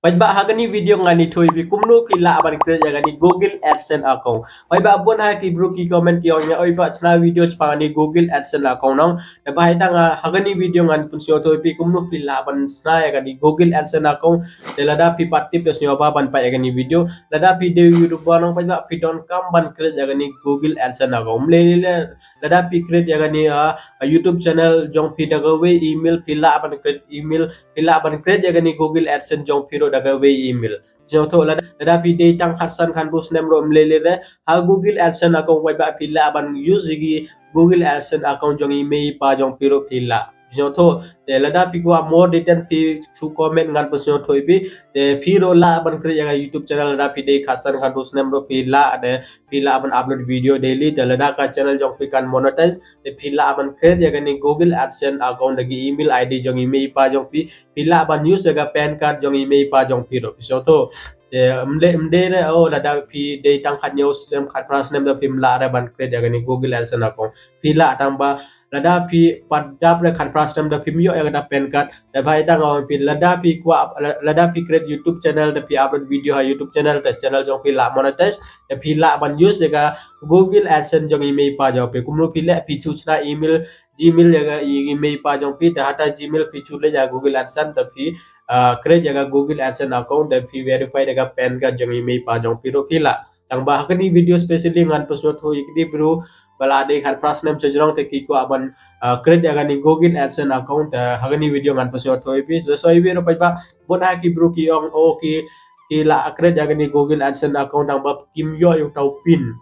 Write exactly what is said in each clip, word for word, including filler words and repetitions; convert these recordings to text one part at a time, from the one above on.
Paidbah, ha kani video ngan ïathuh ïa phi kumno phi lah ban create ïa kani Google AdSense account. Paidbah, bun ha ki bru ki comment ki ong ïa, oi bah, shna video shaphang kani Google AdSense account nong. Te paidbah, ha kani video ngan pynsngewthuh ïa phi kumno phi lah ban shna ïa kani Google AdSense account. Te lada phi pat tip te sngewbha ban peit ïa kani video. Lada phi dei YouTuber nong paidbah, phi donkam ban create ïa kani Google AdSense account. Mlei lei lada phi create ïa kani, ah, YouTube channel jong phi da kawei email, phi lah ban create email, phi lah ban create ïa kani Google AdSense jong phi ruh da kawei email. Jong to lada, lada phi dei tang khatsan khatwei snem ruh mlei lei re, ha Google AdSense account paidbah phi lah ban use ïa ki Google AdSense account jong i mei i pa jong phi ruh phi lah. Jong to, te lada phi kwah more detail phi shu comment ngan pynsngewthuh ïa phi. Te phi ruh lah ban create ïa ka YouTube channel lada phi dei khatsan khatwei snem ruh phi lah, te phi lah ban upload video daily, te lada ka channel jong phi kan monetize, te phi lah ban create ïa kani Google AdSense account da ki email ID jong i mei i pa jong phi, phi lah ban use ïa ka PAN card jong i mei i pa jong phi ruh. Phi sngewthuh. Te mdei mdei re, oh, lada phi dei tang khathynñiew snem, khatphra snem da phim lah re ban create ïa kani Google AdSense account. Phi lah tang ba lada phi pat dap re khatphra snem da phim ïoh ïa kata PAN card. Te paidbah, nga ong phi lada phi kwah, lada phi create YouTube channel da phi upload video ha YouTube channel, te channel jong phi lah monetize, te phi lah ban use ïa ka Google AdSense jong i mei i pa jong phi. Kumno phi leh, phi shu shna email Gmail ïa ka i mei i pa jong phi, te hata Gmail phi shu leit ïa Google AdSense, te phi, ah, create ïa ka Google AdSense account, te phi verify ïa ka PAN card jong i mei i pa jong phi ruh phi lah. Tang ba ha kani video specially ngan pynsngewthuh ïa ki bru ba la dei khatphra snem sha jrong te ki kwah ban, ah, create ïa kani Google AdSense account, te ha kani video ngan pynsngewthuh ïa phi. So, so ïa phi ruh paidbah, bun ha ki bru ki ong, oh, ki, ki lah create ïa kani Google AdSense account tang ba kim ïoh ïa uta u PIN.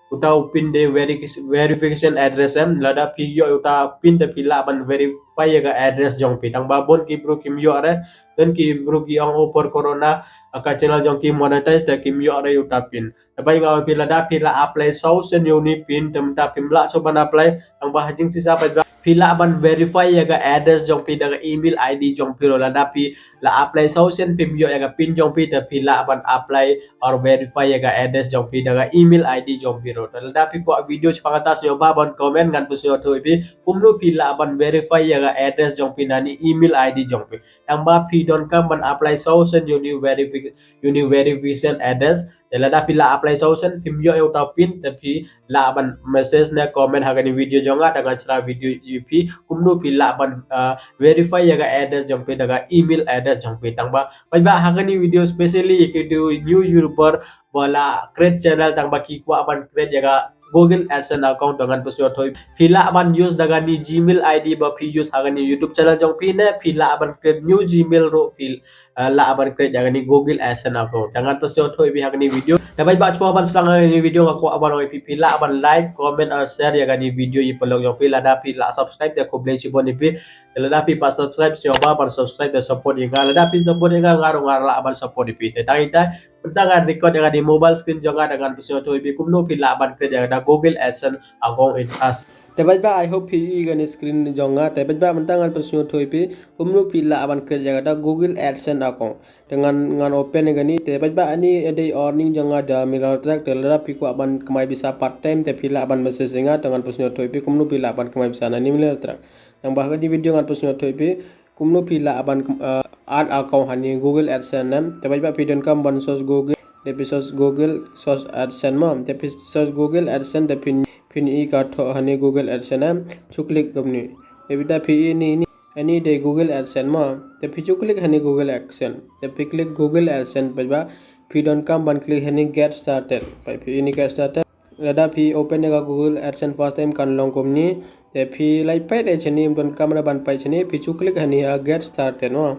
Uta u PIN dei veri-, verification address em, lada phi ïoh uta u PIN te phi lah ban verify ïa ka address jong phi. Tang ba bun ki bru kim ïoh re, don ki bru ki ong, oh, por corona, ah, ka channel jong ki monetize te kim ïoh re uta u PIN. Te ba nga ong phi lada phi la apply saw sien ïa uni u PIN, te mynta phim lah shuh ban apply, tang ba ha jingshisha paidbah phi lah ban verify ïa ka address jong phi da ka email ID jong phi ruh. Lada phi la apply saw sien phim ïoh ïa ka PIN jong phi, te phi lah ban apply or verify ïa ka address jong phi da ka email ID jong phi ruh. Te lada phi kwah video shaphang kata sngewbha ban comment ngan pynsngewthuh ïa phi kumno phi lah ban verify ïa ka address jong phi na ni email ID jong phi. Tang ba phi donkam ban apply saw sien ïa uni u verifi-, uni u verification address. Te lada phi la apply saw sien phim ïoh ïa uta u PIN, te phi lah ban message ne comment ha kani video jong nga, te ngan shna video ïa phi kumno phi lah ban, ah, verify ïa ka address jong phi da ka email address jong phi. Tang ba paidbah, ha kani video specially ïa ki dei new YouTuber ba la create channel tang ba ki kwah ban create ïa ka Google AdSense account, te ngan pynsngewthuh ïa phi. Phi lah ban use da kani Gmail ID ba phi use ha kani YouTube channel jong phi ne phi lah ban create new Gmail ruh phi, ah, lah ban create ïa kani Google AdSense account. Te ngan pynsngewthuh ïa phi ha kani video. Te paidbah, shuwa ban sdang ïa kani video nga kwah ban ong ïa phi, phi lah ban like, comment or share ïa kani video ïa paralok jong phi. Lada phi la subscribe te khublei shibun ïa phi. Te lada phi pat subscribe, sngewbha ban subscribe te support ïa nga. Lada phi support ïa nga, nga ruh nga lah ban support ïa phi. Te tang ita, mynta ngan record ïa kani mobile screen jong nga, te ngan pynsngewthuh ïa phi kumno phi lah ban create ïa kata Google AdSense account in fast. Te paidbah, I hope phi i ïa kani screen jong nga. Te paidbah, mynta ngan pynsngewthuh ïa phi kumno phi lah ban create ïa kata Google AdSense account. Te ngan, ngan open ïa kani. Te paidbah, ani dei earning jong nga da Miller Track. Te lada phi kwah ban kamai pisa part time, te phi lah ban message ïa nga, te ngan pynsngewthuh ïa phi kumno phi lah ban kamai pisa na ni Miller Track. Tang ba ha kani video ngan pynsngewthuh ïa phi kumno phi lah ban, eh, add account ha ni Google AdSense em. Te paidbah, phi donkam ban search Google, te phi search Google, search AdSense mo. Te phi search Google AdSense, te phin, phin i ka thoh ha ni Google AdSense em. Shu click kumne. Te phi ta phi i ni, ni, ani dei Google AdSense mo. Te phi shu click ha ni Google AdSense. Te phi click Google AdSense paidbah, phi donkam ban click ha ni get started. Phi i ni get started. Lada phi open ïa ka Google AdSense first time kan long kumne. Te phi lah peit ïa shane, ym donkam re ban peit shane, phi shu click ha ni, ah, get started mo.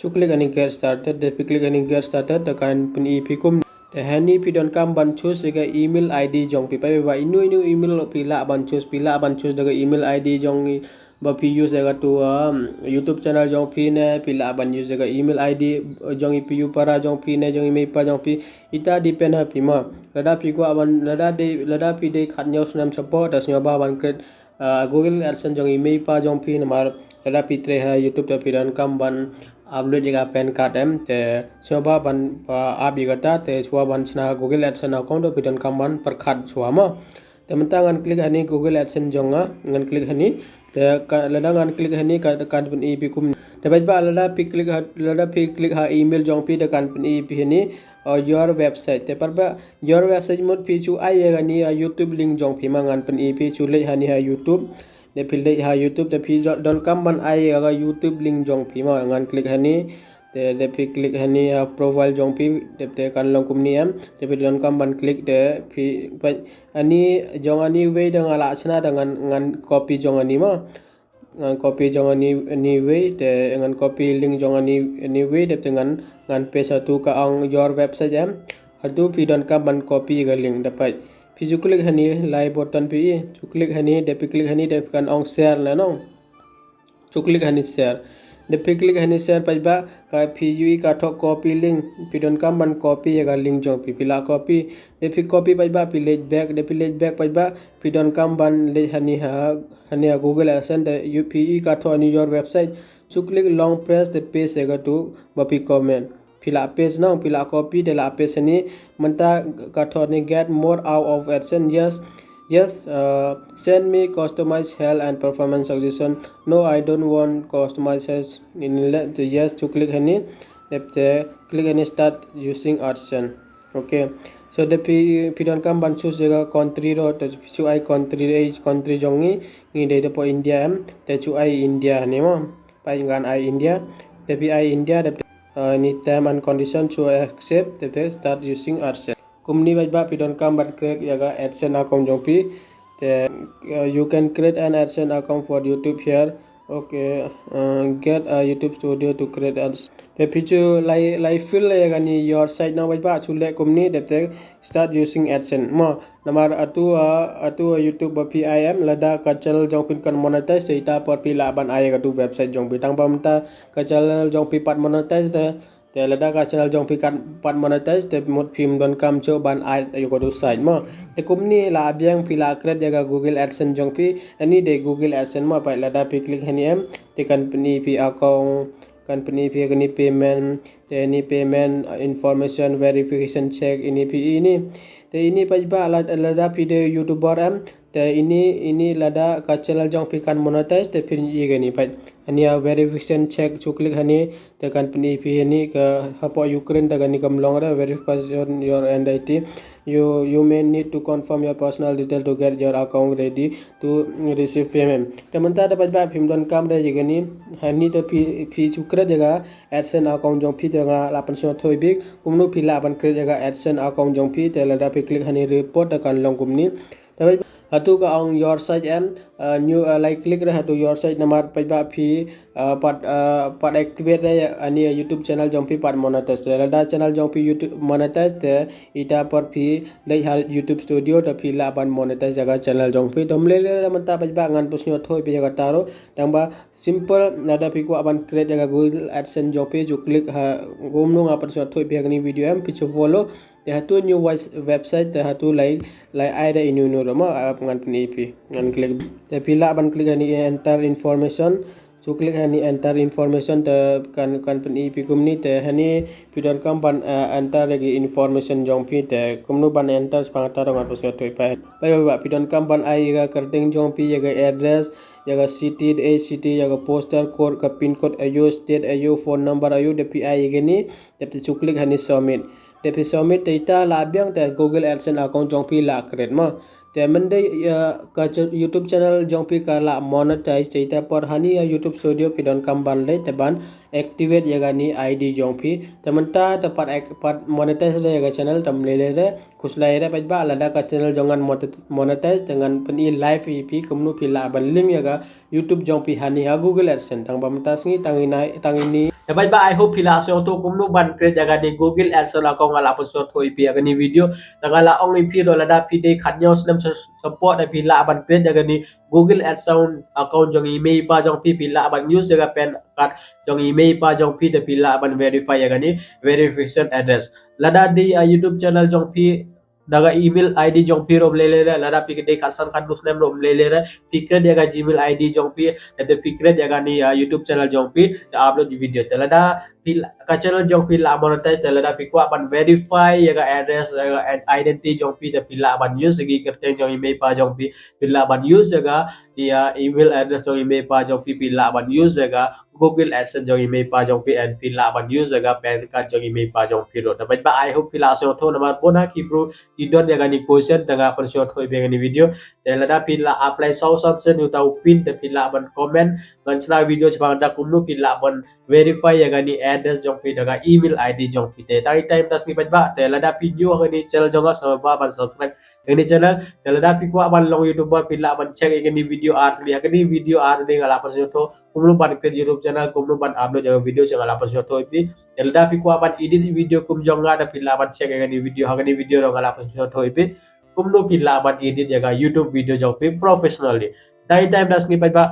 Shu click ha ni get started, te phi click ha ni get started, te kan pyni ïa phi kumne. Te ha ni phi donkam ban choose ïa ka email ID jong phi. Paidbah, ino ino email phi lah ban choose, phi lah ban choose da ka email ID jong i ba phi use ïa katu, um, YouTube channel jong phi ne, phi lah ban use ïa ka email ID jong i phi u para jong phi ne, jong i mei pa jong phi. Ita depend ha phi mo. Lada phi kwah ban, lada dei, lada phi dei khathynñiew snem shapoh, te sngewbha ban create, uh, Google AdSense jong i mei pa jong phi, namar lada phi trei ha YouTube te phi donkam ban upload ïa ka PAN card em, te sngewbha ban, uh, ap ïa kata, te shuwa ban shna Google AdSense account te phi donkam ban pyrkhat shuwa mo. Te mynta ngan click ha ni Google AdSense jong nga, ngan click ha ni. Te ka, lada ngan click ha ni ka, kan pyni ïa phi kum. Te paidbah lada phi click ha, lada phi click ha email jong phi te kan pyni phi hani, uh, your website. Te paidbah your website mut phi chu ai ïa kani, uh, YouTube link jong phi ma ngan pyni phi chu leit hani ha YouTube. Te phi leit ha YouTube te phi jo-, donkam ban ai ïa ka YouTube link jong phi ma ngan click hani. Te, te phi click hani ha profile jong phi, te, te kan long kumne em. Te phi donkam ban click te phi, pa-, ani jong ani wei te nga la shna te ngan, ngan copy jong ani ma. Ngan copy jong ani, ani wei, te ngan copy link jong ani, ani wei, te, te ngan, ngan paste hatu ka ong your website em. Hatu phi donkam ban copy ka link te peit. Phi ju click hani lai button phi i, ju click hani, te phi click hani, te kan ong share la nong. Ju click hani share. Te phi click hani share paidbah, ka phi ju i ka thoh copy link, phi donkam ban copy ïa ka link jong phi, phi la copy. Te phi copy paidbah, phi leit back, te phi leit back paidbah, phi donkam ban leit hani ha, hani ha Google AdSense, te ju phi i ka thoh hani your website. Ju click long press te paste ïa katu ba phi comment. Phi la paste nong, phi la copy te la paste hani, mynta ka thoh hani get more out of AdSense. Yes, yes, uh, send me customized health and performance suggestion. No, I don't want customized health. Ini le, te yes, ju click hani, te click hani start using AdSense. Okay. So te phi, phi donkam ban choose ïa ka country ruh, te phi chu ai country, eh, country jong ngi, ngi dei te hapoh India em, te chu ai India hani ma. Peit ngan ai India, te phi ai India, te, uh, ini term and condition chu accept, te, te start using AdSense. Kumne paidbah phi donkam ban create ïa ka AdSense account jong phi. Te, uh, you can create an AdSense account for YouTube here. Okay, uh, get a YouTube Studio to create ads. Te phi chu lai, lai fill ïa kani your site nong paidbah, chu leh kumne, te, te start using AdSense. Ma, namar hatu, uh, hatu, uh, YouTube ba phi ai em, lada ka channel jong phi kan monetize, te ita por phi lah ban ai ïa katu website jong phi. Tang ba mynta ka channel jong phi pat monetize te, te lada ka channel jong phi kan pat monetize te mut phim donkam shuh ban ai ïa katu site ma. Te kumne la biang phi la create ïa ka Google AdSense jong phi, ani dei Google AdSense ma, peit lada phi click hani em, te kan pyni phi account, kan pyni phi kani payment, te ini payment, uh, information, verification check, ini phi ini. Te ini paidbah lad-, lada phi dei YouTuber em, te ini, ini lada ka channel jong phi kan monetize, te phin ïohi kani peit. Ani ïa verification check, ju click hani, te kan pyni phi hani ka hapoh Ukraine, te kani kam long re verification your identity. You, you may need to confirm your personal detail to get your account ready to receive payment. Te mynta te paidbah phim donkam re ïa kani, hani te phi, phi ju create ïa ka AdSense account jong phi, te nga la pynsngewthuh ïa phi kumno phi lah ban create ïa ka AdSense account jong phi, te lada phi click hani report te kan long kumne. Te hatu ka ong your site em, uh, new, uh, lai click re hatu your site namar paidbah phi, uh, pat, uh, pat activate re ani, uh, YouTube channel jong phi pat monetize. Te lada channel jong phi YouTube monetize te ita por phi leit ha YouTube Studio te phi lah ban monetize ïa ka channel jong phi. Te ym lei lei re mynta paidbah ngan pynsngewthuh ïa phi ïa kata ruh. Tang ba simple, lada phi kwah ban create ïa ka Google AdSense jong phi, ju click ha, kumno nga pynsngewthuh ïa phi ha kani video em, phi ju follow. Te hatu new wes-, website, te hatu lai, lai ai da inu inu ruh ma, ah, ngan pyni ïa phi, ngan click. Te phi lah ban click hani enter information, ju click hani enter information, te kan, kan pyni ïa phi kumne, te hani phi donkam ban, ah, enter ïa ki information jong phi, te kumno ban enter shaphang kata ruh ngan pynsngewthuh ïa phi. Paidbah phi donkam ban ai ïa ka kyrteng jong phi, ïa ka address, ïa ka city, the city, ïa ka postal code, ka pin code aiu, state aiu, phone number aiu, te phi ai ïa kine, te phi ju click hani submit. Te phi submit te ita la biang te Google AdSense account jong phi la create ma. Te mynta ïa ka ch-, YouTube channel jong phi ka la monetize, te ita por hani ïa YouTube Studio phi donkam ban leit te ban activate ïa kani I D jong phi. Te mynta te pat ac-, pat monetize re ïa ka channel, te ym lei lei re. Khuslai re paidbah, lada ka channel jong ngan monet-, monetize te ngan pyni live ïa phi kumno phi lah ban link ïa ka YouTube jong phi hani ha Google AdSense. Tang ba mynta sngi tang ine, tang ine. Te paidbah, I hope phi la sngewthuh kumno ban create ïa kani Google AdSense account, nga la pynsngewthuh ïa phi ha kani video. Te nga la ong ïa phi ruh lada phi dei khatñiew snem sha, shapoh te phi lah ban create ïa kani Google AdSense account jong i mei i pa jong phi, phi lah ban use ïa ka PAN card jong i mei i pa jong phi, te phi lah ban verify ïa kani verification address. Lada dei, ah, YouTube channel jong phi, da ka email I D jong phi ruh ym lei lei re, lada phi dei khatsan khatduh snem ruh ym lei lei re, phi create ïa ka Gmail I D jong phi, te phi create ïa kani, ah, YouTube channel jong phi, te upload video. Te lada phi la, ka channel jong phi lah monetize, te lada phi kwah ban verify ïa ka address, ïa ka identity jong phi, te phi lah ban use ïa ki kyrteng jong i mei pa jong phi, phi lah ban use ïa ka, ïa email address jong i mei pa jong phi, phi lah ban use ïa ka Google AdSense jong i mei pa jong phi, and phi lah ban use ïa ka PAN card jong i mei pa jong phi ruh. Te paidbah, I hope phi la sngewthuh namar bun ha ki briew ki don ïa kane question, te nga pynsngewthuh ïa phi ha kane video. Te lada phi la apply saw san sien uta u pin, te phi lah ban comment ngan shna video shaphang da kumno phi lah ban verify ïa kane address jong phi da ka email ID jong phi. Te tang ita ym da sngi paidbah, te lada phi new ha kane channel jong nga, sngewbha ban subscribe ïa kane channel. Te lada phi kwah ban long YouTuber, phi lah ban check ïa kane video ar tylli, ha kane video ar tylli nga la pynsngewthuh kumno ban create YouTube channel, kumno ban upload ïa ka video, sha nga la pynsngewthuh ïa phi. Te lada phi kwah ban edit video kum jong nga, da phi lah ban check ïa kane video, ha kane video ruh nga la pynsngewthuh ïa phi kumno phi lah ban edit ïa ka YouTube video jong phi professionally. Tang ita ym da sngi paidbah,